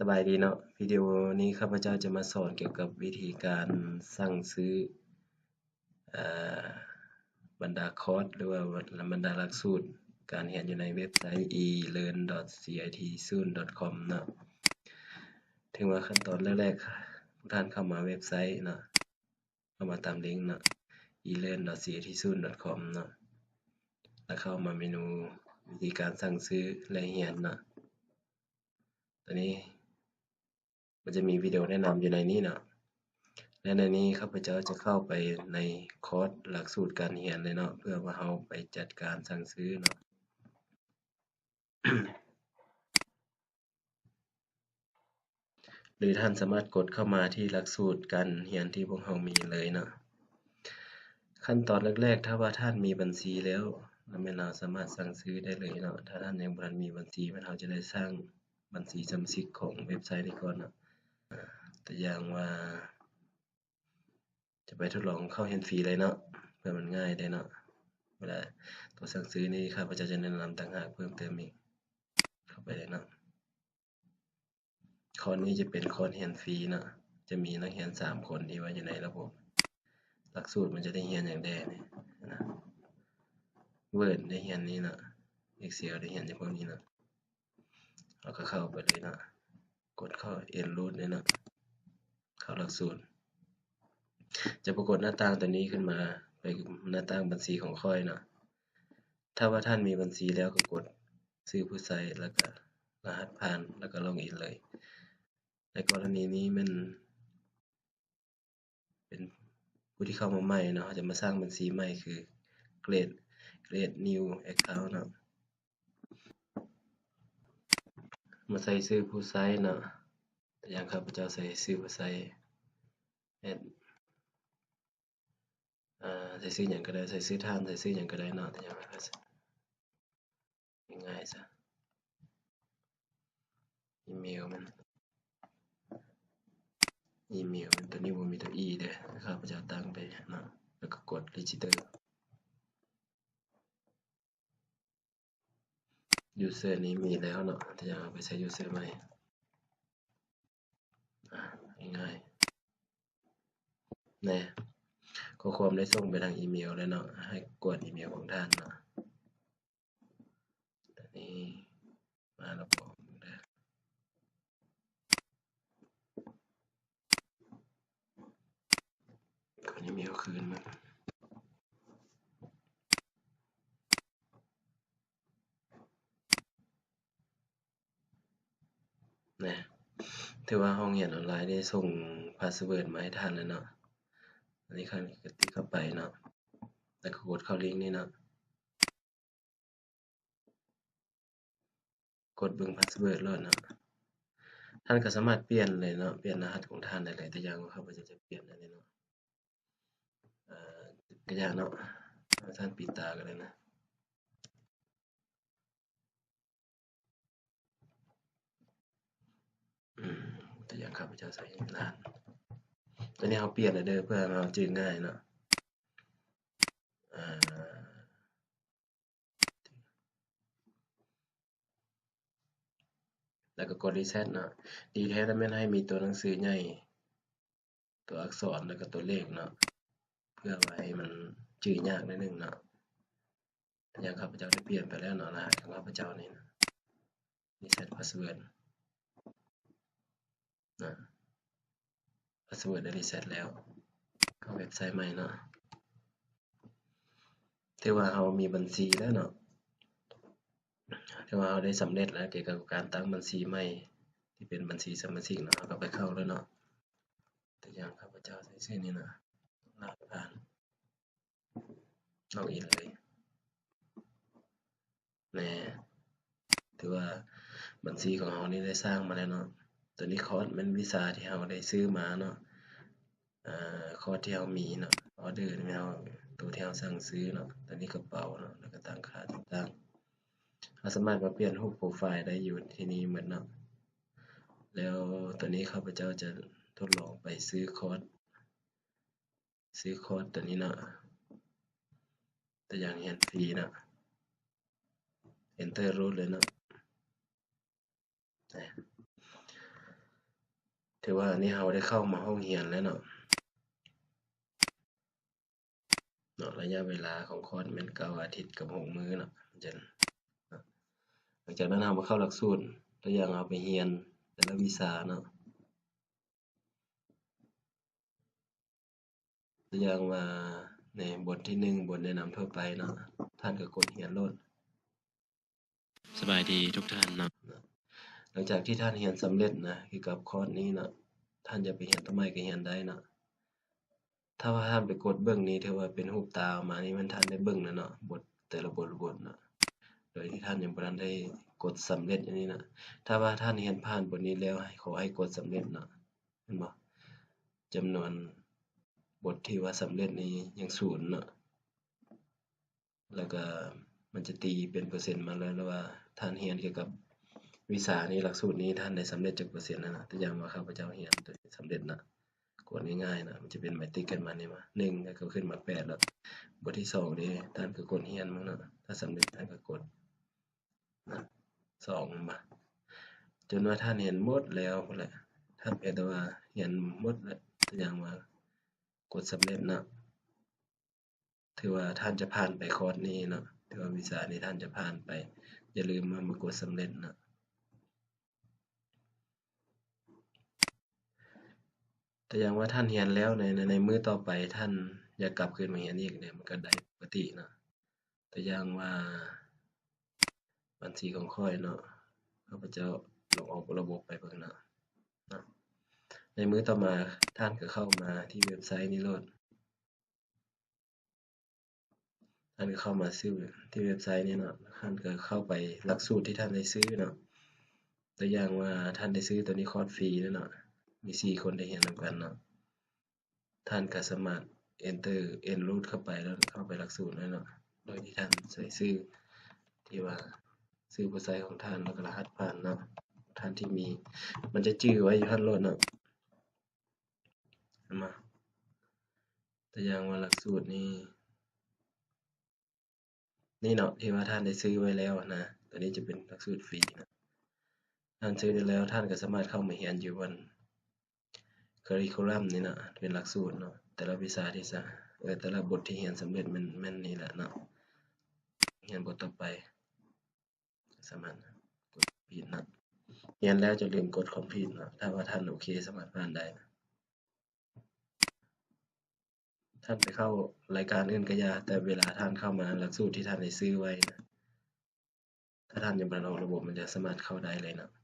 ສະບາຍດີເນາະ, ວິດີໂອນີ້ຂ້າພະເຈົ້າຈະມາສອນກ່ຽວກັບວິທີການສັ່ງຊື້ ອາ ບັນດາຄອດ ຫຼືວ່າບັນດາຫຼັກສູດການຮຽນຢູ່ໃນເວັບໄຊ e learn dot c i t soon dot com ເນາະ. ເຖິງວ່າຂັ້ນຕອນແລກໆ ພວກທ່ານເຂົ້າມາເວັບໄຊເນາະ, ເຂົ້າມາຕາມລິງເນາະ e learn dot c i t soon dot com ເນາະ ແລ້ວເຂົ້າມາເມນູວິທີການສັ່ງຊື້ ແລະ ຮຽນເນາະ. ຕອນນີ້ມັນຈະມີວິດີໂອແນະນຳຢູ່ໃນນີ້ເນາະ ແລະ ໃນນີ້ຂ້າພະເຈົ້າຈະເຂົ້າໄປໃນຄອດຫຼັກສູດການຮຽນເລີຍເນາະ ເພື່ອວ່າເຮົາໄປຈັດການສັ່ງຊື້ເນາະ. ຫຼືທ່ານສາມາດກົດເຂົ້າມາທີ່ຫຼັກສູດການຮຽນທີ່ພວກເຮົາມີເລີຍເນາະ. ຂັ້ນຕອນແລກໆ ຖ້າວ່າທ່ານມີບັນຊີແລ້ວ ແມ່ນເຮົາສາມາດສັ່ງຊື້ໄດ້ເລີຍເນາະ. ຖ້າທ່ານຍັງບໍ່ທັນມີບັນຊີ ແມ່ນເຮົາຈະໄດ້ສ້າງບັນຊີສະມາຊິກຂອງເວັບໄຊນີ້ກ່ອນເນາະ. ຕົວຢ່າງວ່າ ຈະໄປທົດລອງເຂົ້າຮຽນຟຣີເລີຍເນາະ ເພື່ອມັນງ່າຍເດ້ເນາະ. ເວລາຕົວສັ່ງຊື້ນີ້ ຂ້າພະເຈົ້າຈະແນະນຳຕ່າງຫາກເພີ່ມເຕີມອີກ. ເຂົ້າໄປເລີຍເນາະ. ຄອນນີ້ຈະເປັນຄອນຮຽນຟຣີເນາະ, ຈະມີນັກຮຽນສາມຄົນທີ່ວ່າຢູ່ໃນລະບົບຫຼັກສູດ ມັນຈະໄດ້ຮຽນຫຍັງແດ່ນີ້ນະ. Word ໄດ້ຮຽນນີ້ເນາະ, Excel ໄດ້ຮຽນຈາກພວກນີ້ເນາະ. ເຮົາກໍເຂົ້າໄປເລີຍເນາະ, ກົດເຂົ້າ Enroll ເລີຍເນາະ, ເຂົ້າຫຼັກສູດ. ຈະປາກົດໜ້າຕ່າງຕົວນີ້ຂຶ້ນມາ, ເປັນໜ້າຕ່າງບັນຊີຂອງຂ້ອຍເນາະ. ຖ້າວ່າທ່ານມີບັນຊີແລ້ວກໍກົດຊື່ຜູ້ໃຊ້ ແລ້ວກໍລະຫັດຜ່ານ ແລ້ວກໍ Login ເລີຍ. ໃນກໍລະນີນີ້ແມ່ນ ເປັນຜູ້ທີ່ເຂົ້າມາໃໝ່ເນາະ, ເຮົາຈະມາສ້າງບັນຊີໃໝ່ ຄື Create Create New Account ເນາະ. ມາໃສ່ຊື່ຜູ້ໃຊ້ເນາະ, ຕົວຢ່າງຂ້າພະເຈົ້າໃສ່ຊື່ຜູ້ໃຊ້ ແອັດ ອາ ໃສ່ຊື່ຫຍັງກໍໄດ້, ໃສ່ຊື່ທ່ານ ໃສ່ຊື່ຫຍັງກໍໄດ້ເນາະ, ຕົວຢ່າງ ງ່າຍໆຊະ. ອີເມວແມ່ນ ອີເມວແມ່ນ ຕົວນີ້ບໍ່ມີຕົວ E ເດ້, ຂ້າພະເຈົ້າຕັ້ງໄປເນາະ, ແລ້ວກໍກົດ Register. User ນີ້ມີແລ້ວເນາະ, ແຕ່ຢາກເອົາໄປໃສ່ User ໃໝ່. ອາ ງ່າຍໆ ແນ່ ຂໍ້ຄວາມໄດ້ສົ່ງໄປທາງອີເມວແລ້ວເນາະ, ໃຫ້ກວດອີເມວຂອງທ່ານເນາະ. ຕອນນີ້ມາລະບໍເດີ, ກວດອີເມວຄືນມາ. ນະ ຖືວ່າຫ້ອງຮຽນອອນລາຍໄດ້ສົ່ງພາສເວີດມາໃຫ້ທ່ານແລ້ວເນາະ. ອັນນີ້ທ່ານກໍຕິກເຂົ້າໄປເນາະ, ແລ້ວກໍກົດເຂົ້າລິ້ງນີ້ເນາະ, ກົດເບິ່ງພາສເວີດໂລດເນາະ. ທ່ານກໍສາມາດປ່ຽນໄດ້ເນາະ, ປ່ຽນລະຫັດຂອງທ່ານໄດ້ເລີຍ, ຕົວຢ່າງວ່າຂ້າພະເຈົ້າຈະປ່ຽນອັນນີ້ເນາະ. ເອີ ຕົວຢ່າງເນາະ, ທ່ານປິດຕາກໍໄດ້ນະ. ອືມ ຕົວຢ່າງຂ້າພະເຈົ້າໃສ່ລ້ານ. ຕົວນີ້ເຮົາປ່ຽນແລ້ວເດີ ເພື່ອໃຫ້ເຮົາຈື່ງ່າຍເນາະ. ເອີ ແລ້ວກໍກົດ Reset ເນາະ. ດີແທ້ລະແມ່ນໃຫ້ມີຕົວໜັງສືໃຫຍ່ ຕົວອັກສອນ ແລ້ວກໍຕົວເລກເນາະ, ເພື່ອວ່າໃຫ້ມັນຈື່ຍາກໜ້ອຍໜຶ່ງເນາະ. ຢ່າງຂ້າພະເຈົ້າໄດ້ປ່ຽນໄປແລ້ວເນາະ, ລະຫັດຂອງຂ້າພະເຈົ້ານີ້ນະ, Reset Password ນະ, Password ໄດ້ Reset ແລ້ວ. ເຂົ້າເວັບໄຊໃໝ່ເນາະ. ຖືວ່າເຮົາມີບັນຊີແລ້ວເນາະ, ຖືວ່າເຮົາໄດ້ສຳເລັດແລ້ວ ກ່ຽວກັບການຕັ້ງບັນຊີໃໝ່ ທີ່ເປັນບັນຊີສະມາຊິກເນາະ. ເຮົາກໍໄປເຂົ້າເລີຍເນາະ. ຕົວຢ່າງຂ້າພະເຈົ້າໃສ່ຊື່ນີ້ນະ, ລະຫັດຜ່ານ Login ເລີຍ. ແນ່ ຖືວ່າບັນຊີຂອງເຮົານີ້ໄດ້ສ້າງມາແລ້ວເນາະ. ຕົວນີ້ຄອສແມ່ນວິຊາທີ່ເຮົາໄດ້ຊື້ມາເນາະ, ອາ ຄອສທີ່ເຮົາມີເນາະ, ອໍເດີແມ່ນເຮົາ ໂຕທີ່ເຮົາສັ່ງຊື້ເນາະ, ຕົວນີ້ກະເປົາເນາະ, ແລ້ວກະຕັ້ງຄ່າຕ່າງໆ. ເຮົາສາມາດມາປ່ຽນຮູບໂປຣໄຟລ໌ໄດ້ຢູ່ທີ່ນີ້ໝົດເນາະ. ແລ້ວຕົວນີ້ຂ້າພະເຈົ້າຈະທົດລອງໄປຊື້ຄອສ ຊື້ຄອສຕົວນີ້ເນາະ, ຕົວຢ່າງຮຽນຟຣີເນາະ, Enter ໂລດເລີຍເນາະ. ນະ ເ ຖືວ່າອັນນີ້ເຮົາໄດ້ເຂົ້າມາຫ້ອງຮຽນແລ້ວເນາະ. ເນາະ ໄລຍະເວລາຂອງຄອດແມ່ນເກົ້າອາທິດກັບຫົກມື້ເນາະ. ຫຼັງຈາກນັ້ນເຮົາມາເຂົ້າຫຼັກສູດ ຕົວຢ່າງເຮົາໄປຮຽນແຕ່ລະວິຊາເນາະ. ຕົວຢ່າງວ່າໃນບົດທີໜຶ່ງ ບົດແນະນຳທົ່ວໄປເນາະ, ທ່ານກໍກົດຮຽນໂລດ. ສະບາຍດີທຸກທ່ານເນາະ. ຫຼັງຈາກທີ່ທ່ານຮຽນສຳເລັດນະ ກ່ຽວກັບຄອດນີ້ເນາະ, ທ່ານຢາກໄປຮຽນຕົວໃໝ່ກໍຮຽນໄດ້ເນາະ. ຖ້າວ່າທ່ານໄປກົດເບິ່ງນີ້ ຖືວ່າເປັນຮູບຕາອອກມານີ້ ແມ່ນທ່ານໄດ້ເບິ່ງແລ້ວເນາະ, ບົດແຕ່ລະບົດ ບົດເນາະ, ໂດຍທີ່ທ່ານຍັງບໍ່ທັນໄດ້ກົດສຳເລັດອັນນີ້ນະ. ຖ້າວ່າທ່ານຮຽນຜ່ານບົດນີ້ແລ້ວ ໃຫ້ ຂໍໃຫ້ກົດສຳເລັດເນາະ, ເຫັນບໍ່? ຈຳນວນບົດທີ່ວ່າສຳເລັດນີ້ຍັງສູນເນາະ. ແລ້ວກະມັນຈະຕີເປັນເປີເຊັນມາເລີຍ ວ່າທ່ານຮຽນກ່ຽວກັບວິຊານີ້ ຫຼັກສູດນີ້ ທ່ານໄດ້ສຳເລັດຈັກເປີເຊັນຫັ້ນນະ. ຕົວຢ່າງວ່າຂ້າພະເຈົ້າຮຽນໂຕນີ້ສຳເລັດນະ, ກວດງ່າຍໆນະ, ມັນຈະເປັນໝາຍຕິກຂຶ້ນມານີ້ມາ ໜຶ່ງ ແລ້ວກໍຂຶ້ນມາແປດ ແລ້ວບົດທີສອງເດ້ ທ່ານກໍກົດຮຽນເບິ່ງເນາະ, ຖ້າສຳເລັດທ່ານກໍກົດນະ ສອງ ເຫັນບໍ່? ຈົນວ່າທ່ານຮຽນໝົດແລ້ວພຸ້ນແຫຼະ, ທ່ານພຽງແຕ່ວ່າຮຽນໝົດແລ້ວ ຕົວຢ່າງວ່າກົດສຳເລັດນະ. ຖືວ່າທ່ານຈະຜ່ານໄປຄອດນີ້ເນາະ, ຖືວ່າວິຊານີ້ທ່ານຈະຜ່ານໄປ. ຢ່າລືມວ່າມາກົດສຳເລັດເນາະ. ຕົວຢ່າງວ່າທ່ານຮຽນແລ້ວ ໃນ ໃນ ໃນມື້ຕໍ່ໄປທ່ານຢາກກັບຄືນມາຮຽນອີກເດ ມັນກໍໄດ້ປົກກະຕິເນາະ. ຕົວຢ່າງວ່າບັນຊີຂອງຂ້ອຍເນາະ, ຂ້າພະເຈົ້າລອງອອກລະບົບໄປເບິ່ງເນາະ. ໃນມື້ຕໍ່ມາທ່ານກໍເຂົ້າມາທີ່ເວັບໄຊນີ້ໂລດ. ທ່ານກໍເຂົ້າມາຊື່ທີ່ເວັບໄຊນີ້ເນາະ, ທ່ານກໍເຂົ້າໄປຫຼັກສູດທີ່ທ່ານໄດ້ຊື້ເນາະ. ຕົວຢ່າງວ່າທ່ານໄດ້ຊື້ຕົວນີ້ຄອດຟຣີເນາະ, ມີສີ່ຄົນໄດ້ຮຽນນຳກັນເນາະ. ທ່ານກໍສາມາດ enter enroll ເຂົ້າໄປ ແລ້ວເຂົ້າໄປຫຼັກສູດໄດ້ເນາະ, ໂດຍທີ່ທ່ານໃສ່ຊື່ທີ່ວ່າຊື່ຜູ້ໃຊ້ຂອງທ່ານ ແລ້ວກໍລະຫັດຜ່ານເນາະ, ທ່ານທີ່ມີ ມັນຈະຈື່ໄວ້ຢູ່ຫັ້ນໂລດເນາະ. ເຫັນບໍ່? ຕົວຢ່າງວ່າຫຼັກສູດນີ້ ນີ້ເນາະ ທີ່ວ່າທ່ານໄດ້ຊື້ໄວ້ແລ້ວນະ, ຕົວນີ້ຈະເປັນຫຼັກສູດຟຣີນະ. ທ່ານຊື້ໄດ້ແລ້ວ ທ່ານກໍສາມາດເຂົ້າມາຮຽນຢູ່ບ່ອນ curriculum ນີ້ເນາະ, ເປັນຫຼັກສູດເນາະ, ແຕ່ລະວິຊາທີ່ສະ ເອີ ແຕ່ລະບົດທີ່ຮຽນສຳເລັດແມ່ນ ແມ່ນນີ້ແຫຼະເນາະ. ຮຽນບົດຕໍ່ໄປ ສາມາດກົດ complete ເນາະ. ຮຽນແລ້ວຈະລືມກົດ complete ເນາະ, ຖ້າວ່າທ່ານໂອເຄ ສາມາດຜ່ານໄດ້. ທ່ານໄປເຂົ້າລາຍການອື່ນກໍຢ່າ, ແຕ່ເວລາທ່ານເຂົ້າມາຫຼັກສູດທີ່ທ່ານໄດ້ຊື້ໄວ້ນະ, ຖ້າທ່ານຍັງບໍ່ທັນອອກລະບົບ ມັນຈະສາມາດເຂົ້າໄດ້ເລີຍເນາະ.